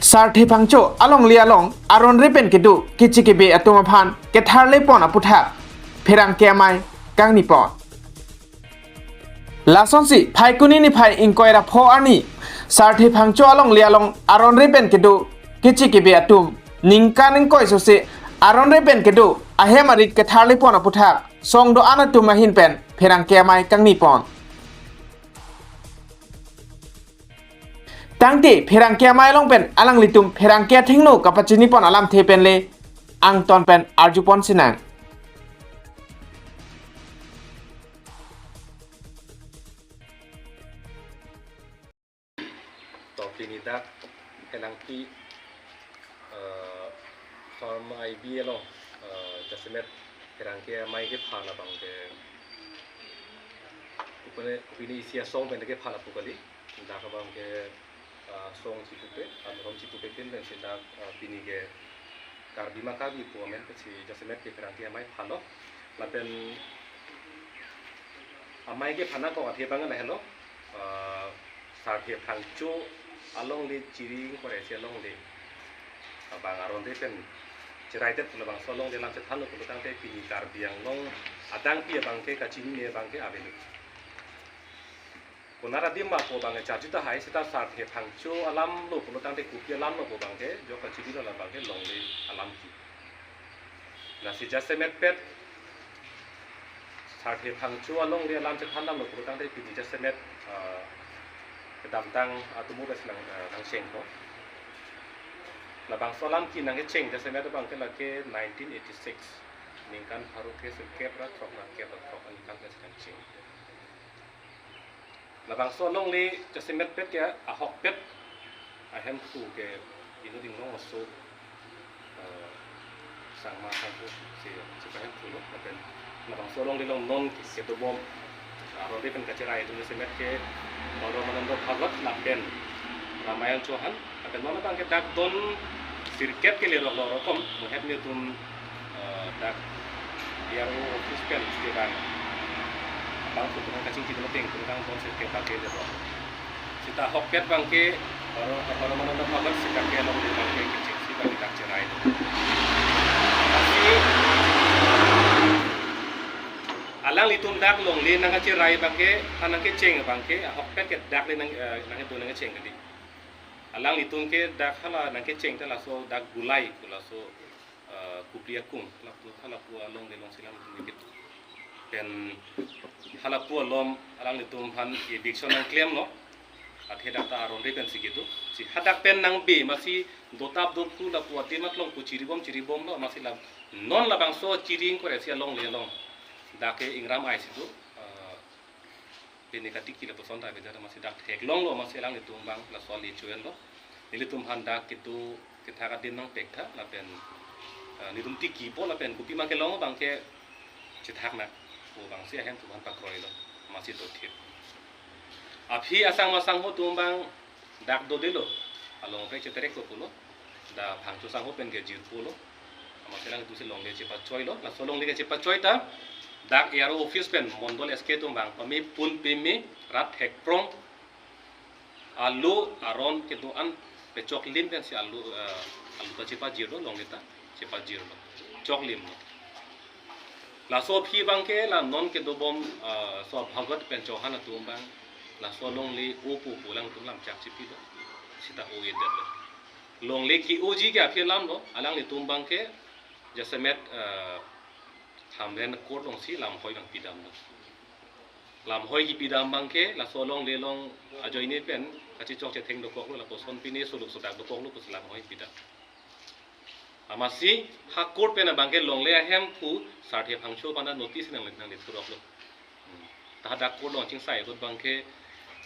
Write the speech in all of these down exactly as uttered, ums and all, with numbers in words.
Sarthe Phangcho alongle along aron re pen kedo kechi kebe atum aphan ketharle pon aputhak pherangke amei kangni pon. Lasonsi Phaikuni niphai ingkoi ra pho arni Sarthe Phangcho alongle along aron re pen kedo kechi kebe atum ningkan ingkoi sose aron re pen kedo ahem arit ketharle pon aputhak song do-an atum ahin pen pherangke amei kangni pon. Tangte pherangke amei along pen alanglitum pherangke athengno kapachini pon alamthe pen le angton pen arju pon sinang. To pini dak Helangpi, eh, Farm I B along, eh, jasemet pherangke amei kephan abang ke, kupine, kupine isi asong pen kephan apu kali. Dak abang ke, eh, song chipupe, adhorom chipupe pen pensi dak, eh, pini ke Karbi ma Karbi pu amen pensi jasemet ke pherangke amei phanlo. Lapen amei kephan ako athe abang lahelo, eh, Sarthe Phangcho alongle, Chiring Koresi alongle abang aron re pen cherai det labangso alongle alam chethanlo pulo tangte pini Karbi Anglong adangpi abang ke kachinine abang ke avelo. Konat adim ma pu abang charju tahai, seta Sarthe Phangcho alam lo pulo tangte kopi alam lo pu abang ke jok kachinilo, labang ke longle alam ke. Lasi jasemet pet Sarthe Phangcho alongle alam chethan damlo pulo tangte pini jasemet, eh, kedamtang atum pensi nang, eh, nangchengpo. Labangso alam ke nangkecheng jasemet abang ke lake nineteen eighty-six, ningkan pharo kre sirkep ra throk ra kep ra throk aningkan pensi nangcheng. Labangso alongle jasemet pet ke ahokpet ahemphu ke inut inglong aso, eh, sangma sangpo si, si pahemphulo. Lapen labangso alongle along non ke kedobom aron re pen kacherai atum jasemet ke Paramananda Bhagwat lapen Ramayan Chauhan. Lapen non abang ke dak don sirkep ke lerok lo rokom, mo het netum, eh, dak A R O office pen ke bang, bang tu penang kachingki penang peng, penang don sirkep dak ke lerok. Seta ahokpet abang ke, Para, Paramananda Bhagwat seta ke alongle abang ke kechengsi abang dak cherai. Lasi alanglitum dak longle nangkacherai abang ke, ha nangkecheng abang ke, ahokpet ke dak le nang, eh, nangkedo nangkecheng kali. Alanglitum ke dak hala nangkecheng ta laso dak Gulai pu laso, eh, Kubli Akung, halapu, halapu alongle alongsi alanglitum kedo. Pen halapu alom alanglitum aphan eviction nangklemlo. Athe dak ta aron re pensi kedo. Si hadak pen nangbe, masi dotap dophu lapu adim aklong pu chiribom chiribomlo, masi la non labangso Chiring Koresi alongle along dak ke ingram ai si do, eh, pini katiki lapuson ta beda, masi dak theklonglo, masi alanglitum abang laso ali chuenlo. Nelitum aphan dak kedo kethak adim nangpek tha lapen, eh, netum tikipo lapen kopima kelong abang ke chethak nang pu abangsi ahemphu aphan pakroilo, masi dothip. Aphi asangma sangpo atum abang dak dodelo, along prek cheterek lo pulo, dak Phangcho sangpo pen ke jirpo lo, amatsi alanglitum si longle chepachoilo, laso longle kechepachoi ta dak A R O office pen Mondol S K atum abang pame pun peme rat thekprong, alu aron kedo-an pechoklim pensi alu, eh, alu ta chepajirlo, longle ta chepajirlo, choklimlo. Laso aphi abang ke la non kedobom, eh, so Bhagwat pen Chauhan atum abang laso longle opo pu alangtum lamchak chipilo, seta o-edetlo. Longle ke-oji ke aphi alamlo, alanglitum abang ke jasemet, eh, Hamren Court alongsi lamhoi abang pidamlo. Lamhoi kipidam abang ke laso longle along ajoine pen kachechok chetheng dokoklo, lapuson pine soluk sodak dokoklo pusi lamhoi pidam. Amatsi ha court pen abang ke longle ahemphu Sarthe Phangcho aphan ta notice nang, nangle thuroklo. Hmm. Ta hadak court along chingsai ahut abang ke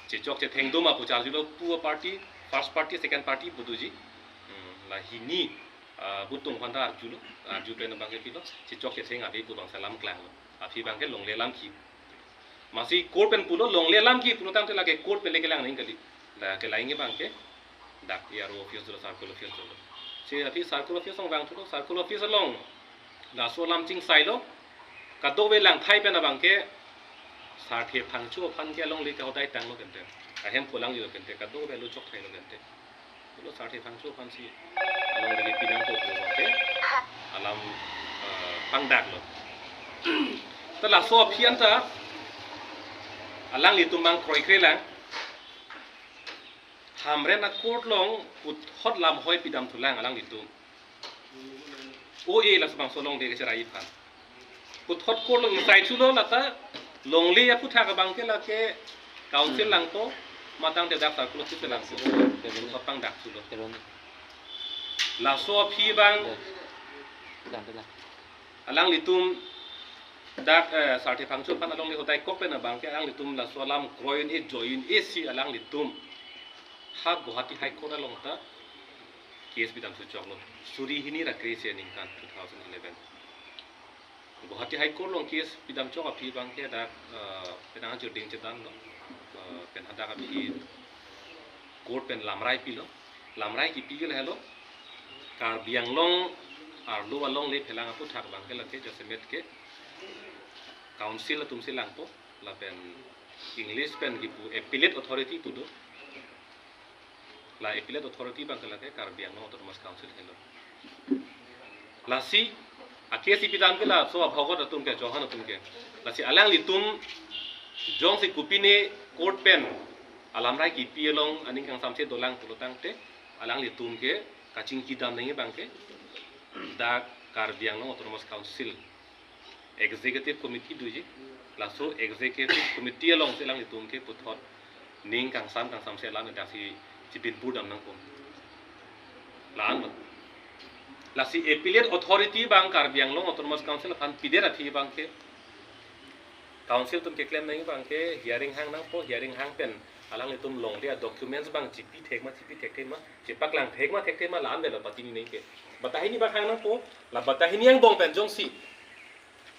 chechok chetheng doma pu charjulo, pu party, first party, second party pu doji. Hmm. La hini, ah, butung aphan ta arjulo, arju pen abang ke pilo, chechok chetheng ave pu abang si alam klanglo. Aphi abang ke longle alam ke. Amatsi court pen pulo longle alam ke pulo tangte lake court pen le kelang nangji kali. La kelang abang ke dak A R O office dolo, circle office dolo. Si aphi circle office along vangthulo, circle office along laso alam chingsailo. Kadokave langthai pen abang ke Sarthe Phangcho aphan ke alongle ke hodai tanglo kente. Ahemphu alanglilo kente, kadokave lo chokthai lo kente. Lo Sarthe Phangcho aphansi along lagi pinang to, to ke alam, eh, pangdaklo. Ta laso aphi anta alanglitum abang kroikre lang. Hamren a-court along puthot lamhoi pidam thulang alanglitum. O A laso bangso longle kecherai aphan. Puthot court along inside chulo, lata longle aphuthak abang ke lake council langpo, matang te dak circle office langpo. Puthot pangdak chulo. Laso aphi abang alanglitum dak, eh, Sarthe Phangcho aphan alongle hodai kok pen abang ke alanglitum laso alam kroi un-e, joi un-e si alanglitum ha Guwahati High Court along ta case pidam su choklo. Suri hini ra kre-isi aningkan two thousand eleven. Guwahati High Court along case pidam chok aphi abang ke dak, eh, penang ajir ding chedan lo. Eh, pen hadak aphi court pen lamrai pilo. Lamrai kipi ke lahelo. Karbi Anglong arlo alongle phelang aphuthak abang ke lake jasemet ke council atum si langpo, lapen English pen kipu appellate authority pu do. La appellate authority abang ke lake Karbi Anglong Autonomous Council helo. Lasi a-case ipidam ke laso abhogot atum ke, Chauhan atum ke. Lasi alanglitum jongsi kopine court pen alamrai kipi along aning kangsamse dolang pulo tangte, alanglitum ke kachingkidam nangji abang ke dak Karbi Anglong Autonomous Council Executive Committee doji, laso Executive Committee alongsi alanglitum ke puthot ning kangsam kangsamse alam daksi chipinpur dam nangpo. La-an lo. Lasi appellate authority abang Karbi Anglong Autonomous Council aphan pidet athi abang ke council atum keklem nangji abang ke hearing hang nangpo, hearing hang pen alanglitum longle a-documents abang chipi thek ma, chipi thekthe ma, chepaklang thek ma, thekthe ma, la-an avelo patini nangji ke. Batai hini abang hang nangpo, la batai hini angbong pen jongsi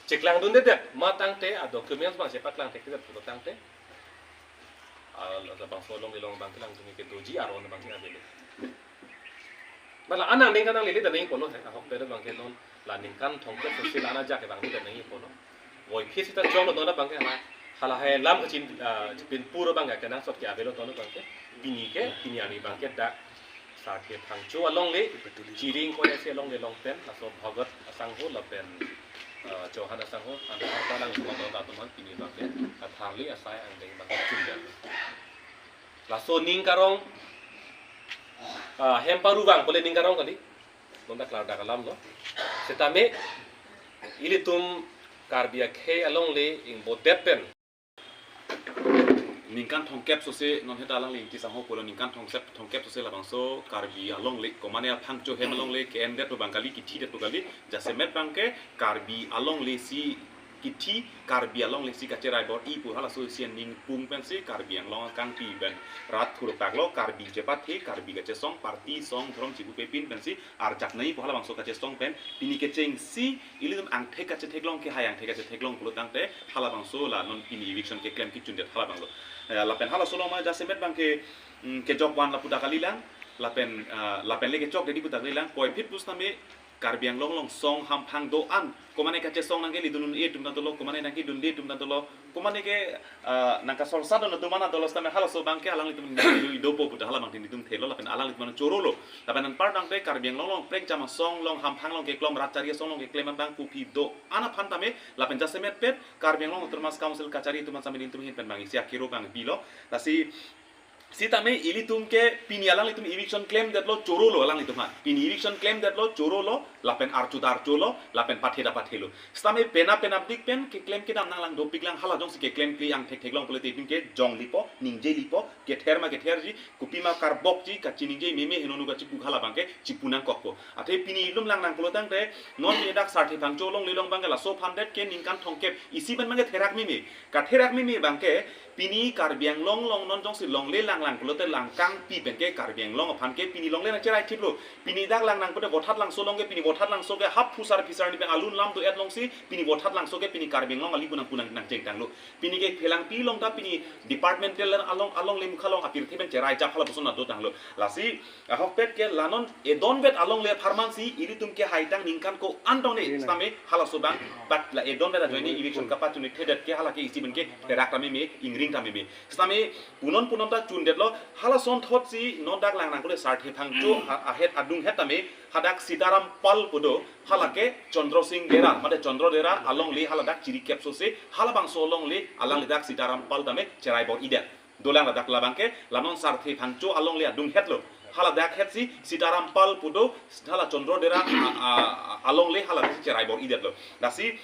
cheklang dundedet ma tangte, a-documents abang chepaklang thekthedet pulo tangte, ah, labangso alongle along abang ke alanglitum ke doji aron abang ke avelo. Mala anang ningkan nanglele ta nangji pulo he, ahokpet abang ke non la ningkan thomkep sose la-an ajak ke abang le ta nangji pulo. Voiphit sita choklo non abang ke hala, hala hai alam kachin, ah, chipinpur abang ke kenangsot ke avelo non abang ke. Pini ke, pini arni abang ke dak Sarthe Phangcho alongle, Chiring Koya si alongle along pen, laso Bhagat asangho lapen, eh, Chauhan asangho, anparta lang semua tahu teman pini abang ke, atharli asai angdeng abang ke chundan. Laso ning karong, eh, hem paru abang pule ning karong kali, non ta klardak alam lo. Setame, ilitum Karbi akhei alongle ingbodet pen ningkan thomkep sose non heta alangli ingti sangho pulo, ningkan thomkep, thomkep sose labangso Karbi alongle, komane aphangcho hem alongle ke-endet pu abang kali, kithi det pu kali, jasemet abang ke Karbi alongle si kithi, Karbi alongle si kacherai bor-i pu halaso isi aningpung pensi Karbi Anglong akangpi pen rat thurpak lo, Karbi chepathe, Karbi kachesong, party song, dhorom chipu pepin pensi arjak nangji pu halabangso kachesong pen, pini kechengsi ilitum angthek kachetheklong ke hai angthek kachetheklong pulo tangte, halabangso la non pini eviction keklem kechundet halabanglo. Eh, lapen halaso along ma jasemet abang ke, mm, kejok van lapu dak kalilang, lapen, ah, lapen le kechok dedi pu dak kalilang, koiphit pusitame Karbi Anglong along song hamphang do-an, komane kachesong nangkele dun un-e atum ta dolo, komane nangkedunde atum ta dolo, komane ke, ah, nangkasorsa do na do mana dolo setame halaso abang ke alanglitum lui dopo pu ta halabang nelitum thelo lapen alanglitum chorolo. Lapen anparta tangte Karbi Anglong along prekjam asong along hamphang along keklem, rat chari asong along keklem abang pupi do-an aphan tame lapen jasemet pet Karbi Anglong Autonomous Council kachari atum an sami nelitum ahin pen abang isi akero abang bilo. Lasi sitame ilitum ke pini alanglitum eviction klemdetlo chorolo alanglitum ha. Pini eviction klemdetlo chorolo, lapen archu ta archulo, lapen pathe ta pathelo. Sitame penap penapdik pen keklem kedam nanglang dopiklang hala jongsi keklem kli angthek theklong pulote itum ke jong lipo, ningje lipo, kether ma ketherji, kopima karbokji, kachiningje meme henonu kachipu halabang ke chipu nangkokpo. Athe pini ilitum langnang pulo tangte, non pini dak Sarthe Phangcho alongle along abang ke laso aphan det ke ningkan thomkep isi pen abang ke therak meme. Katherak meme abang ke, pini Karbi Anglong along non jongsi longle langlang pulote langkangpi pen ke Karbi Anglong aphan ke pini longle nangcherai thiplo. Pini dak langnang pulote Vothatlangso along ke pini Vothatlangso ke hap phusar phisar ni pen alun lam do-et alongsi pini Vothatlangso ke pini Karbi Anglong ali punang punang nangchengtanglo. Pini ke Phelangpi along ta pini departmental along alongle mukha along apirthe pen cherai chap halapuson na dotanglo. Lasi ahokpet ke la non edonvet alongle apharmansi ilitum ke haitang ningkan ko-an tong ne sitame halaso abang, but la edonvet ajoine eviction kapachunithekthedet ke hala ke isi pen ke therak ta meme, ingri Tame me. Sitame punon punon ta chundetlo, halason thotsi non dak lang nangkole Sarthe Phangcho a-, ahet adunghet tame hadak Sitaram Pal pu do, halake Chandra Singh Dera, mate Chandra Dera alongle haladak chiri kep sose, halabangso alongle alangli dak Sitaram Pal tame cherai bor-idet. Dolang ladak labangke, la non Sarthe Phangcho alongle adunghetlo. Haladak hetsi Sitaram Pal pu do, hala Chandra Dera a, a, a, alongle haladak cherai bor-idetlo. Lasi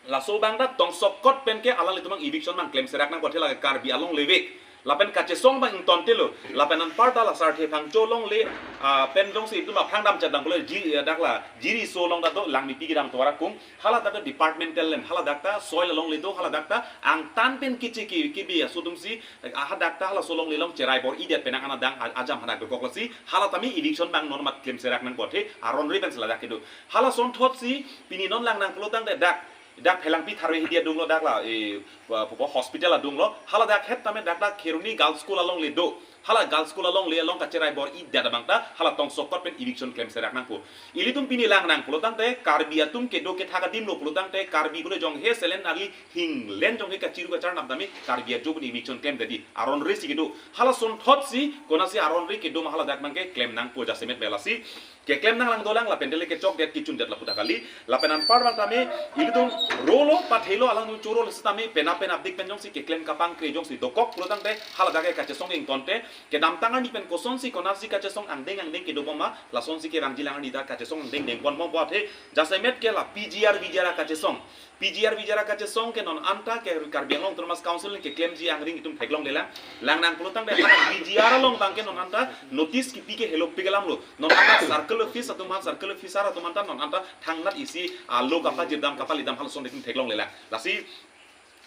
laso abang dak tongsokot penke alanglitum abang eviction abang klemserak nangpo, athe lake Karbi alongle vek. Lapen kachesong abang ingtontelo. Lapen anparta la Sarthe Phangcho alongle, ah, pen jongsi itum aphrang damchet dampo le ji, eh, dak la jiri so along ta do, Langmepi kedam tovar akung. Haladak ta departmental land, haladak ta soil alongle do, haladak ta angtan pen kichi ki, kibi aso atumsi, ah, hadak ta halaso alongle along cherai bor-idet penang anadang a-, ajam hadak dokok lasi, hala tame eviction abang non mat klemserak nangpo, athe aron ri pensi ladak kedo. Halason thotsi pini non lang nangpulo tangte dak, dak Phelangpi Tharve Hidi adunglo dak la, eh, pu-, pu-, hospital adunglo, haladak het tame dak dak Kheroni Girls School alongle do. Hala Girls School alongle along kacherai bor-idet abang ta, hala tongsokot pen eviction klemserak nangpo. Ilitum pini lang nangpulo tangte, Karbi atum kedo kethak adimlo pulo tangte, Karbi pulo jonghe selen ari hinglen jonghe kachiru kachar nam tame, Karbi ajo puni eviction klemdetji. Aron ri si kedo. Halason thotsi, konatsi aron ri kedo ma haladak abangke klem nangpo jasemet me lasi. Keklem nanglang dolang lapen dele kechokdet kechundet lapu ta kali. Lapen anpar abang tame, ilitum rolo pathelo alangtum choro le sitame, penap penapdik pen jongsi keklem kapangkre jongsi dokok pulo tangte, haladak ke kachesong ingtonte, kedamtang arni pen kosonsi konatsi kachesong angdeng angdeng kedobom ma, lasonsi kevangji lang arni ta kachesong angdeng dengponbompo, athe jasemet ke la P G R V G R akachesong. P G R V G R akachesong ke non anta ke Karbi Anglong Autonomous Council keklemji angring itum theklonglelang. Lang nangpulo tangte ha P G R along abangke non anta notice kipi ke helopik alamlo. Non anta circle office atum aphan, circle officer atum aphan ta non anta thangnat isi, ah, lo kapajir dam kapali dam halason itum theklonglelang. Lasi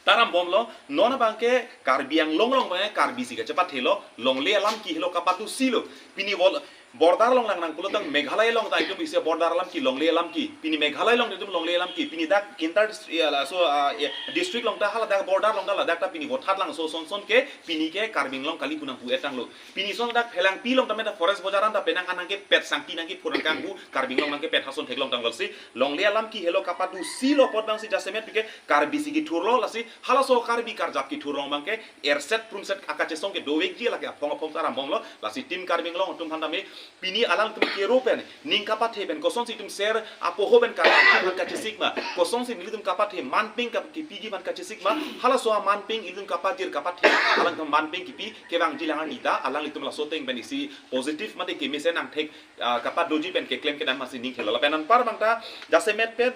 ta rambomlo, non abangke Karbi Anglong along abangke Karbi si kachepathelo, longle alam ke helo kapatu silo. Pini vol-, border along lang nangpulo tang Meghalaya along ta itum isi border alam ke longle alam ke. Pini Meghalaya along itum longle alam ke. Pini dak inter dist-, ya, laso, ah, ya, district along ta haladak border along ta ladak ta pini Vothatlangso ason ason ke pini ke Karbi Anglong kali pu nangpu-et tanglo. Pini ason dak Phelangpi along tame ta forest bojar an ta penang an nangkepet, sangti nangkephur nangkanghu, Karbi Anglong nangkepet halason theklong tanglo si. Longle alam ke helo kapatu silo apot abangsi jasemet pike Karbi si kethurlo lasi halaso Karbi karjap kethur along abangke erset prumset akachesong ke dovekji lake aphong aphong ta rambomlo. Lasi Team Karbi Anglong atum aphan tame pini alangtum kero pen ning kapathe pen kosonsi itum ser apoho pen Karbi aphan kachesik ma, kosonsi nelitum kapathe manpeng kap-, kipiji aphan kachesik ma, halaso amanpeng ilitum kapajir kapathe, alangtum manpeng kipi kevangji lang arni ta alanglitum laso ateng pen isi positive mate kemesen angthek, ah, kapadoji pen keklem kedam masi ning khelo. Lapen anpar abang ta jasemet pen,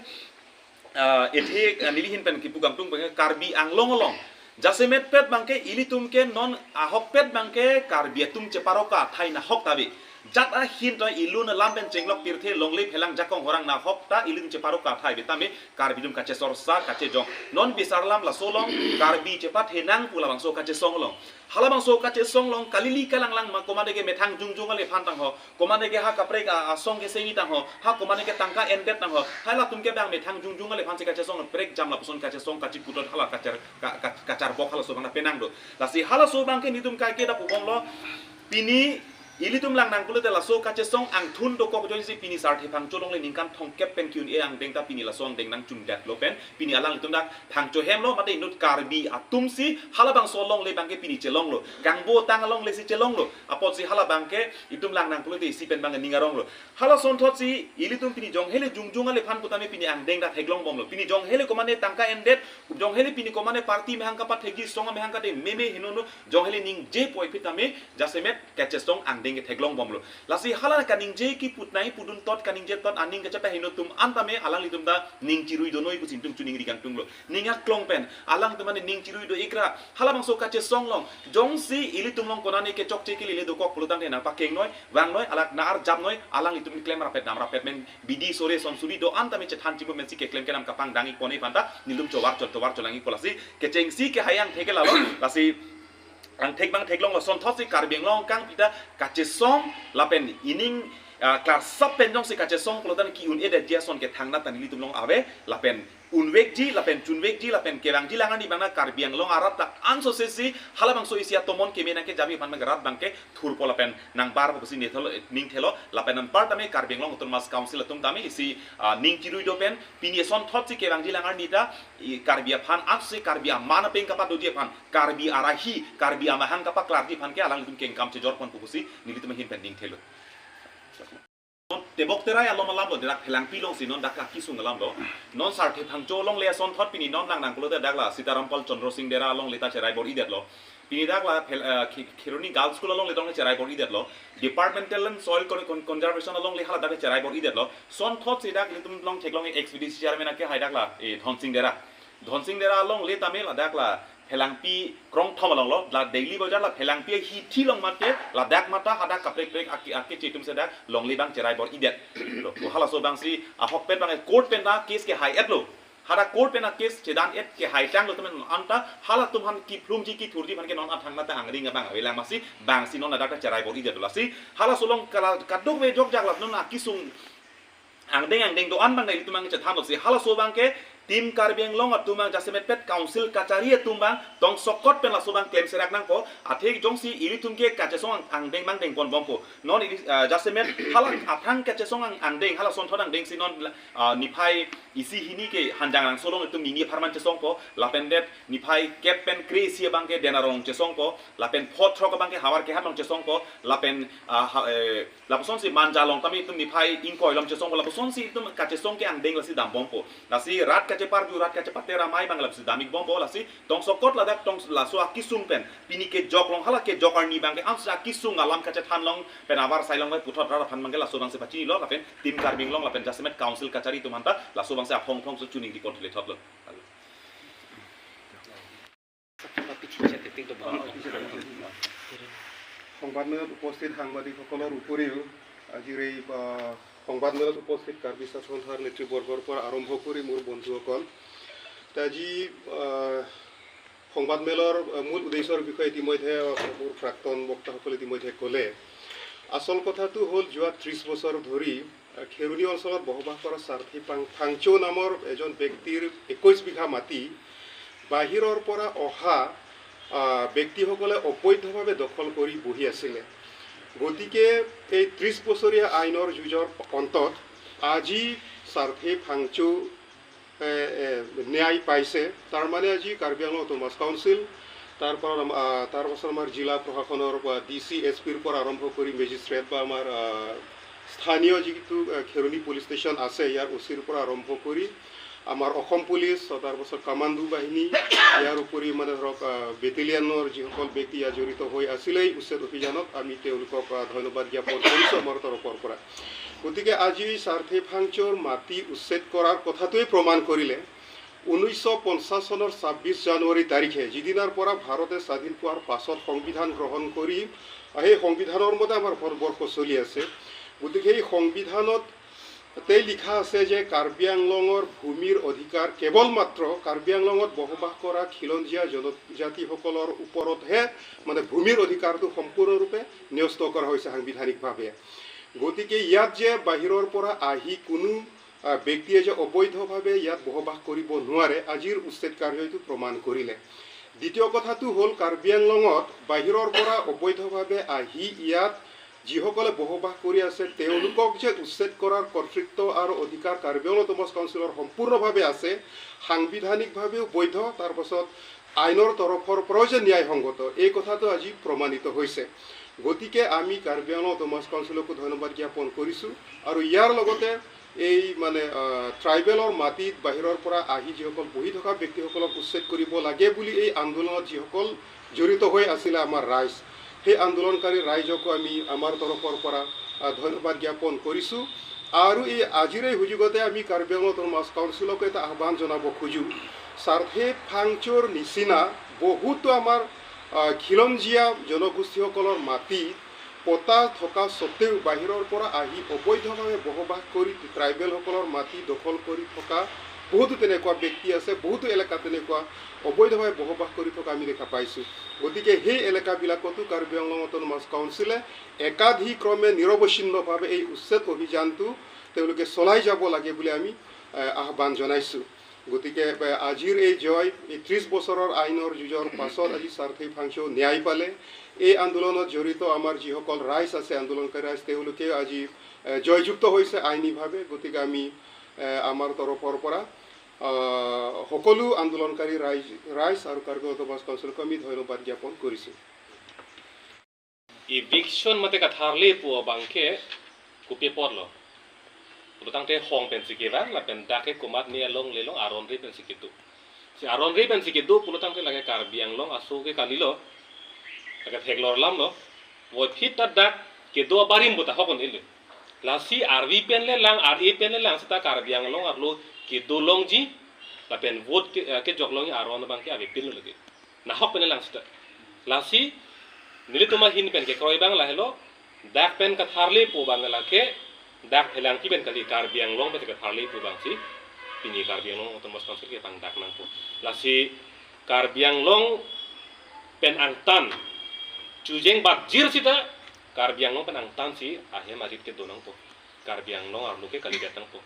ah, ethe, ah, neli ahin pen kipu kangtung pen Karbi Anglong along jasemet pet abangke ilitum ke non ahokpet abangke Karbi atum cheparoka athai nahok ta ave. Jat ahin ta ilun alam pen chenglok pirthe longle phelang jakong horang nahok ta ilitum cheparoka athai ave tame Karbi atum kachesorsa kachejong. Non bisar alam laso along Karbi chepathe nang pu labangso kachesong along. Halabangso kachesong along kalili kalanglang ma komatne ke methang jongjong alephan tangho. Komatne ke ha kaprek a, asong kesengji tangho. Ha komatne ke tangka endet tangho. Halatum ke abang methang jongjong alephan si kachesong prekjam lapuson kachesong kachiputot hala kachar, ka, ka, kacharbok halaso abang ta penang do. Lasi halaso abangke nelitum kaike ta pubomlo. Pini ilitum lang nangpulote laso kachesong angthun dokok ajoinesi pini Sarthe Phangcho alongle ningkan thomkep pen ke-un-e angdeng ta pini laso angdeng nangchundetlo pen pini alanglitum dak Phangcho hemlo mate inut Karbi atumsi halabangso alongle abangke pini chelonglo. Kangbotang alongle si chelonglo. Apotsi hala abangke itum lang nangpulote isi pen abang ning aronglo. Halason thotsi ilitum pini jonghele jongjong alephan pu tame pini angdeng ta theklongbomlo. Pini jonghele komatne tangka endet, jonghele pini komatne party amahang kapathekji, song amahang kate meme henono, jonghele ningje puvoiphit tame jasemet kachesong angdeng ke theklongbomlo. Lasi hala kaningje kipu tnai pudun tot kaningje tot aning kachepaheno atum an tame alanglitum ta ning chirui donoi pusi itum choningri kangtunglo. Ning aklong pen alangtum an ning chirui do-ikra. Halabangso kachesong along jongsi ilitum along konatne ke chokche kelile dokok pulo tangte nangpakengnoi, vangnoi, alak na arjapnoi, alanglitum klem rapet dam rapet men bidi sore son suri do-an tame chethan chibo mensi keklem kedam kapangdang-ikpon aphan ta nelitum chovar chot tovar cholangikpo lasi kechengsi kehai angthek ke lalo lasi angthek abang theklonglo. Lason thotsi Karbi Anglong kangpi ta kachesong lapen ining ah, klarsap pen jongsi kachesong pulote ke-un-edetji ason ke thangnat ta nelitum along ave, lapen unvekji, lapen chunvekji, lapen kevangji alang arni abang na Karbi Anglong arat ta ansose si halabangso isi atomon keme nangkejapji aphan abang rat abang ke thurpo lapen nangbarpo pusi nithelo, ningthelo, lapen anparta me Karbi Anglong Autonomous Council atum tame isi, ah, ning chirui do pen pini asonthot si kevangji alang arni ta i Karbi aphan, ansi Karbi aman apeng kapadoji aphan, Karbi arahi, Karbi amahang kapaklarji aphan ke alanglitum kengkam chejor ponpo pusi nelitum ahin pen ningthelo. Non Tebok Terai along alam lo, dak Phelangpi alongsi non dak akisung alam lo. Non Sarthe Phangcho alongle asonthot pini non lang nang pulote dak la Sitaram Pal Chandra Sing Dera alongle ta cherai bor-idetlo. Pini dak la Phel-, eh, Khe-, Kheroni Girls School alongle tong cherai bor-idetlo. Departmental Land Soil Con-, Con-, Conservation alongle hala dak cherai bor-idetlo. Asonthot si dak ilitum along theklong ex V D C chairman akehai dak la, eh, Dhonsing Dera. Dhonsing Dera alongle tame ladak la Phelangpi krongthom along lo, la Daily Bazar la Phelangpi ahithi along mate ladak mata hadak kaprek prek ake, akeche atum si dak longle abang cherai bor-idet. Lo, halaso abangsi ahok pen abang court pen ta case kehai-etlo. Hadak court pen a case chedan-et kehai tanglo temen anta halatum aphan kiphlumji kithurji aphan ke non athangnat ta angdeng abang avelang, amatsi abangsi non ladak ta cherai bor-idet lasi. Halaso along kala kadokave jokjak la non akisung angdeng angdeng do-an abang na ilitum abang chethanlo si halaso abang ke Team Karbi Anglong atum abang jasemet pet council kachari atum abang tongsokot pen laso abang klem serak nangpo, athe jongsi ilitum ke kachesong ang-, angdeng abang dengpon bompo. Non ili, ah, jasemet hala aphrang kachesong ang-, angdeng, hala asonthot angdeng si non, ah, niphai isi hini ke Hanjangrangso along itum nini apharman chesongpo, lapen det niphai kep pen kre-isi abang ke Dena Rong chesongpo, lapen pho throk abang ke Howraghat along chesongpo, lapen, ah, ha, eh, lapusonsi Manja along tame itum niphai ingkoi along chesongpo, lapusonsi itum kachesong ke angdeng lasi dambompo. Lasi rat kacheparju, rat kachepater amei abang lapusi dam-ikbompo, lasi tongsokot ladak tong laso akisung pen pini kejok along hala kejok arni abang ke ansi akisung alam kachethan along pen avarsai along pen puthot rat aphan abang ke laso abangsi pachinilo lapen Team Karbi Anglong lapen jasemet council kachari atum aphanta laso abangsi aphong phong so chuning di kon thile thotlo. সংবাদমেলত উপস্থিত সাংবাদিকসকলৰ উপৰিও আজিৰ এই, আহ, সংবাদমেলত উপস্থিত কাৰ্বি স্বাস্থ্য সন্থাৰ নেতৃবৰ্গৰ পৰা আৰম্ভ কৰি মোৰ বন্ধুসকল, তে আজি, আহ, সংবাদমেলৰ, আহ, মূল উদ্দেশ্যৰ বিষয়ে ইতিমধ্যে, আহ, মোৰ প্ৰাক্তন বক্তাসকলে ইতিমধ্যে ক'লে। আচল কথাটো হ'ল, যোৱা ত্ৰিশ বছৰ ধৰি, আহ, খেৰণি অঞ্চলত বসবাস কৰা সাৰ্থে ফাং-, ফাংচৌ নামৰ এজন ব্যক্তিৰ একৈশ বিঘা মাটি বাহিৰৰ পৰা অহা, আহ, ব্যক্তিসকলে অবৈধভাৱে দখল কৰি বহি আছিলে। গতিকে এই ত্ৰিশ বছৰীয়া আইনৰ যুঁজৰ অন্তত আজি সাৰ্থে ফাংচৌ এ, এ, ন্যায় পাইছে। তাৰমানে আজি কাৰ্বি আংলং অট'নমাছ কাউন্সিল, তাৰ পৰা আম-, আ, তাৰ পাছত আমাৰ জিলা প্ৰশাসনৰ পৰা ডি চি, এছ পিৰ পৰা আৰম্ভ কৰি মেজিষ্ট্ৰেট বা আমাৰ, আ, স্থানীয় যিটো, আ, খেৰণি পুলিচ ষ্টেচন আছে, ইয়াৰ অ' চিৰ পৰা আৰম্ভ কৰি আমাৰ অসম পুলিচ, তাৰ পাছত কামাণ্ডো বাহিনী, ইয়াৰ উপৰি মানে ধৰক, আ, বেটেলিয়নৰ যিসকল ব্যক্তি ইয়াত জড়িত হৈ আছিলে এই উচ্ছেদ অভিযানত, আমি তেওঁলোকক, আ, ধন্যবাদ জ্ঞাপন কৰিছোঁ আমাৰ তৰফৰ পৰা। গতিকে আজি সাৰ্থে ফাংচৌৰ মাটি উচ্ছেদ কৰাৰ কথাটোৱে প্ৰমাণ কৰিলে ঊনৈছশ পঞ্চাছ চনৰ ছাব্বিছ জানুৱাৰী তাৰিখে, যিদিনাৰ পৰা ভাৰতে স্বাধীন পোৱাৰ পাছত সংবিধান গ্ৰহণ কৰি, সেই সংবিধানৰ মতে আমাৰ ভাৰতবৰ্ষ চলি আছে। গতিকে সেই সংবিধানতেই লিখা আছে যে কাৰ্বি আংলঙৰ ভূমিৰ অধিকাৰ কেৱল মাত্ৰ কাৰ্বি আংলঙত বসবাস কৰা খিলঞ্জীয়া জনজাতিসকলৰ ওপৰতহে মানে ভূমিৰ অধিকাৰটো সম্পূৰ্ণৰূপে ন্যস্ত কৰা হৈছে সাংবিধানিকভাৱে। গতিকে ইয়াত যে বাহিৰৰ পৰা আহি কোনো, আহ, ব্যক্তিয়ে যে অবৈধভাৱে ইয়াত বসবাস কৰিব নোৱাৰে, আজিৰ উচ্ছেদ কাৰ্যইটো প্ৰমাণ কৰিলে। দ্বিতীয় কথাটো হ'ল, কাৰ্বি আংলঙত বাহিৰৰ পৰা অবৈধভাৱে আহি ইয়াত যিসকলে বসবাস কৰি আছে, তেওঁলোকক যে উচ্ছেদ কৰাৰ কৰ্তৃত্ব আৰু অধিকাৰ কাৰ্বি আংলং অট'নমাছ কাউন্সিলৰ সম্পূৰ্ণভাৱে আছে, সাংবিধানিকভাৱেও বৈধ, তাৰ পাছত আইনৰ তৰফৰ পৰাও যে ন্যায়সংগত, এই কথাটো আজি প্ৰমাণিত হৈছে। গতিকে আমি কাৰ্বি আংলং অট'নমাছ কাউন্সিলকো ধন্যবাদ জ্ঞাপন কৰিছোঁ আৰু ইয়াৰ লগতে এই মানে, আহ, ট্ৰাইবেলৰ মাটিত বাহিৰৰ পৰা আহি যিসকল বহি থকা ব্যক্তিসকলক উচ্ছেদ কৰিব লাগে বুলি এই আন্দোলনত যিসকল জড়িত হৈ আছিলে আমাৰ ৰাইজ, সেই আন্দোলনকাৰী ৰাইজকো আমি আমাৰ তৰফৰ পৰা, আহ, ধন্যবাদ জ্ঞাপন কৰিছোঁ। আৰু এই আজিৰ এই সুযোগতে আমি কাৰ্বি আংলং অট'নমাছ কাউন্সিলকো এটা আহ্বান জনাব খোজোঁ, সাৰ্থে ফাংচৌৰ নিচিনা বহুতো আমাৰ, আহ, খিলঞ্জীয়া জনগোষ্ঠীসকলৰ মাটি পট্টা থকা স্বত্বেও বাহিৰৰ পৰা আহি অবৈধভাৱে বসবাস কৰি ট্ৰাইবেলসকলৰ মাটি দখল কৰি থকা বহুতো তেনেকুৱা ব্যক্তি আছে, বহুতো এলেকাত তেনেকুৱা অবৈধভাৱে বসবাস কৰি থকা আমি দেখা পাইছোঁ। গতিকে সেই এলেকাবিলাকতো কাৰ্বি আংলং অট'নমাছ কাউন্সিলে একাধি ক্ৰমে নিৰৱচ্ছিন্নভাৱে এই উচ্ছেদ অভিযানটো তেওঁলোকে চলাই যাব লাগে বুলি আমি, এ, আহ্বান জনাইছোঁ। গতিকে, এ, আজিৰ এই জয়, এই ত্ৰিশ বছৰৰ আইনৰ যুঁজৰ পাছত আজি সাৰথি ফাংচু ন্যায় পালে। এই আন্দোলনত জড়িত আমাৰ যিসকল ৰাইজ আছে, আন্দোলনকাৰী ৰাইজ, তেওঁলোকেও আজি, এ, জয়যুক্ত হৈছে আইনীভাৱে। গতিকে আমি, এ, আমাৰ তৰফৰ পৰা, আহ, সকলো আন্দোলনকাৰী ৰাইজ, ৰাইজ আৰু কাৰ্বি আংলং অট'নমাছ কাউন্সিলক আমি ধন্যবাদ জ্ঞাপন কৰিছোঁ। Eviction mate katharli pu abangke kopi apotlo pulotangte hong pensi kevang lapen dak ke komatne alongle along aron ri pensi kedo. Si aron ri pensi kedo pulotangte lake Karbi Anglong aso ke kalilo. Lake theklor alamlo. Voiphit ta dak kedo abarim bo ta hokon ilo. Lasi arvi pen le lang, ar-e pen le lang seta Karbi Anglong arlo kedo longji lapen vote ke, eh, kejok longji aron abangke avepinlo lake. Nahok pen le lang seta. Lasi nelitum ahin pen kekroi abang lahelo, dak pen katharli pu abang lake, dak phelangpi pen kali, Karbi Anglong pen katharli pu abangsi pini Karbi Anglong Autonomous Council kepangdak nangpo. Lasi Karbi Anglong pen angtan chujeng batjir seta Karbi Anglong pen angtansi ahem arit kedo nangpo. Karbi Anglong arlo ke kalidet nangpo.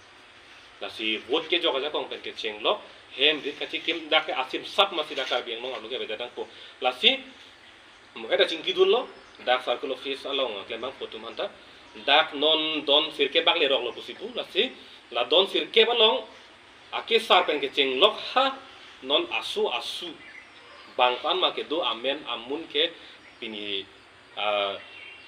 Lasi vote kejok ajakong pen kechenglok, hem rit kachikim dak ke asim sap masi dak Karbi Anglong arlo ke avedet nangpo. Lasi mohe ta chingkidunlo, dak circle office along klembangpo atum aphanta, dak non don sirkep bak leroklo pusi pu, lasi la don sirkep along akesar pen kechenglok ha non aso asu bang ko-an ma kedo amen amun ke pini, ah,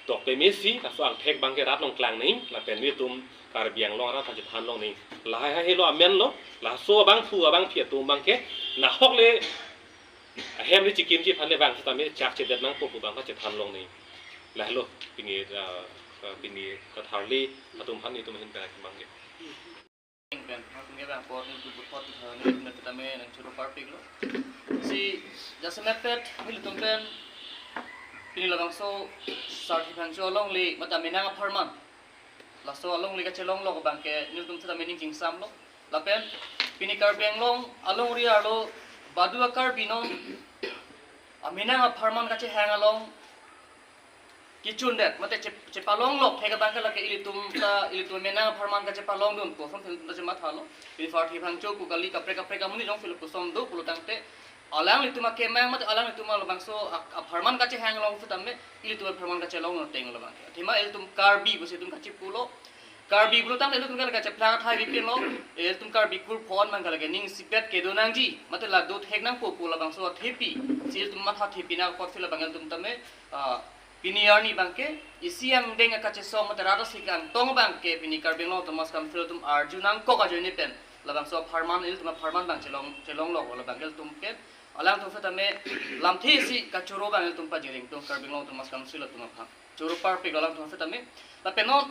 tok pemesi, laso angthek abangke rat along klang nangji, lapen nelitum Karbi Anglong arat aphan chethan long nangji. Lahai ha helo amenlo, laso abangphu abangphi atum abangke nahok le ahem ri chikimji aphan le vang setame chak chedet nangpo pu abang aphan chethan long nangji. Lahelo pini, ah, ah, pini katharli atum aphan nelitum ahin pen abangke. Pen, nangtum ke bang apot nelitum puthot, eh, nelitum pen tame nangchoro parpiklo. Si jasemet pet nelitum pen pini labangso saarthiphangcho alongle mate amenang apharman, laso alongle kachelonglok abangke nelitum setame ning chingsamlo. Lapen pini Karbi Anglong alongri arlo badu a-Karbi non amenang apharman kachehang along kechundet mate che-, chepalonglok thek abangke lake ilitum ta, ilitum amenang apharman kachepalongdun pu ason ilitum ta chemathalo. Pini saarthiphangcho pu kali, kaprek kaprek amonit jongsi lapuson do pulotangte alanglitum akemang mate alanglitum labangso a-, apharman kachehang along setame ilitum apharman kachelong ateng lo abangke. Athema ilitum Karbi pusi itum kachipulo. Karbi pulotangte ilitum ke lake cheplang athai avepinlo. Ilitum Karbi kurphon abangke lake ning isipet kedo nangji mate la do thek nangpo pu labangso athepi si ilitum matha thepi nangkok si labang ilitum tame, ah, pini arni abangke isi angdeng akachesong mate rat asi kangtong abangke pini Karbi Anglong Autonomous Council atum arju nangkok ajoine pen labangso apharman, ilitum apharman abang chelong, chelonglok labang ilitum ke alangtum setame lamthe isi kachoro abang ilitum pajireng tum Karbi Anglong Autonomous Council atum aphan choro parpik alangtum setame. Lapen non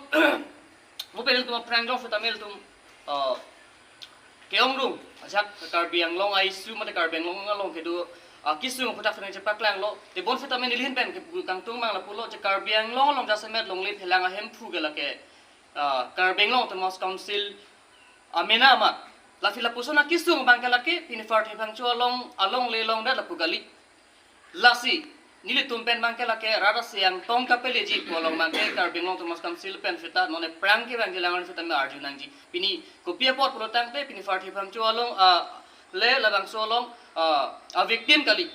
mo pen ilitum aphrang jong setame ilitum, ah, ke-ongdung ajak Karbi Anglong a-issue mate Karbi Anglong along kedo, ah, kesung aphuthak setame chepaklanglo. Tebon setame neli ahin pen ke kangtung abang lapulo je Karbi Anglong along jasemet longle phelang ahemphu ke lake, ah, Karbi Anglong Autonomous Council amenang amat. Lasi lapuson akesung abangke lake pini saarthiphangcho along, alongle longdet lapu kali. Lasi nelitum pen abangke lake rat asi angtong kapeleji pu along abangke Karbi Anglong Autonomous Council pen seta non aphrang ke abangke lang seta me arju nangji. Pini kopi apot pulotangte pini saarthiphangcho along, ah, le labangso along, ah, a-victim kali.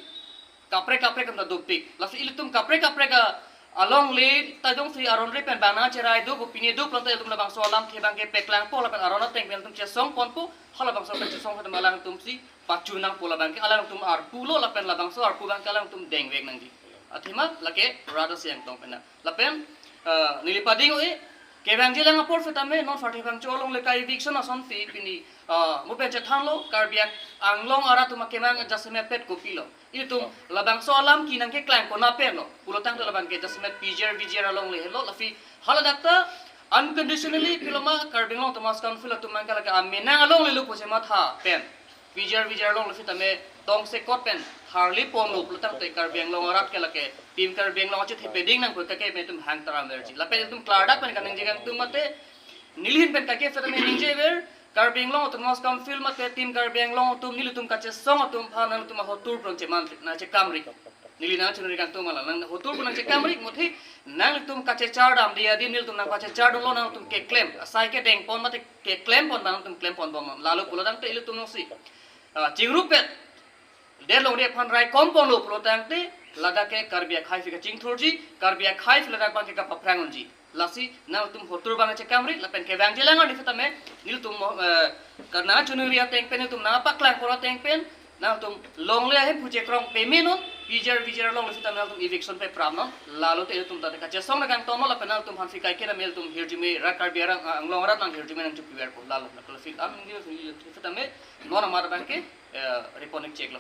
Kaprek kaprek atum ta dopik. Lasi ilitum kaprek kaprek a-, alongle ta jongsi aron ri pen bang nangcheraido pu pini do pulotangte ilitum labangso alamthe abangke paklangpo lapen aron ateng pen ilitum chesongponpo, halabangso pen chesong setame alangtumsi pachu nangpo labangke alangtum arpulo lapen labangso arpu abangke alangtum dengvek nangji. Athema lake rat asi angtong pen na. Lapen, ah, neli pading o-e, kevangji lang apor setame non saarthiphangcho alongle ka-eviction asonsi pini, ah, mo pen chethanlo, Karbi Anglong arat atum akemang jasemet pet kopilo. Ilitum labangso alam ke nangkeklang konat penlo pulotangte labangke jasemet P G R, V G R alongle helo, lasi haladak ta unconditionally piloma Karbi Anglong Autonomous Council atum abangke lake amenang alonglelo pu chematha pen P G R, V G R alongle setame tongsekot pen tharliponlo pulotangte Karbi Anglong arat ke lake Team Karbi Anglong achethe peding nangpo kake pen itum hang taram verji. Lapen itum klardak pen kaningje kangtung mate neli ahin pen kake setame ningjever, Karbi Anglong Autonomous Council mate Team Karbi Anglong atum nelitum kachesong atum aphan nangtum ahotur pron cheman nangchekamri. Neli nangchunri kangtung mala nang hotur pron nangchekamri, muthe nangtum kachechar damde adim nelitum nangpachechar dunlo, nangtum keklem asai kedeng pon mate keklem pon nangtum klem pon bom, lalo pulo tangte ilitum nongsi, ah, chingrup pet det longri aphan raikom ponlo pulo tangte ladak ke Karbi akhei aphi kachingthurji, Karbi akhei aphi ladak abang ke kapaphrang unji. Lasi nangtum hotur abang chekamri lapen kevangji lang arni sitame nelitum mo, eh, karna chunuri ateng pen nelitum nangpaklang pon ateng pen nangtum longle ahem phu chekrong pame non, pijer pijer longle sitame nangtum eviction pe pram non. Lalo te nelitum ta kachesong nangkangtong non lapen nangtum aphan aphi kaiketa nelitum hirjume rat Karbi arang, ah, Anglong arat nang hirjume nangchopiverpo, lalo na kala fil am ngi sitame non amar abang ke, eh, reponik cheklo.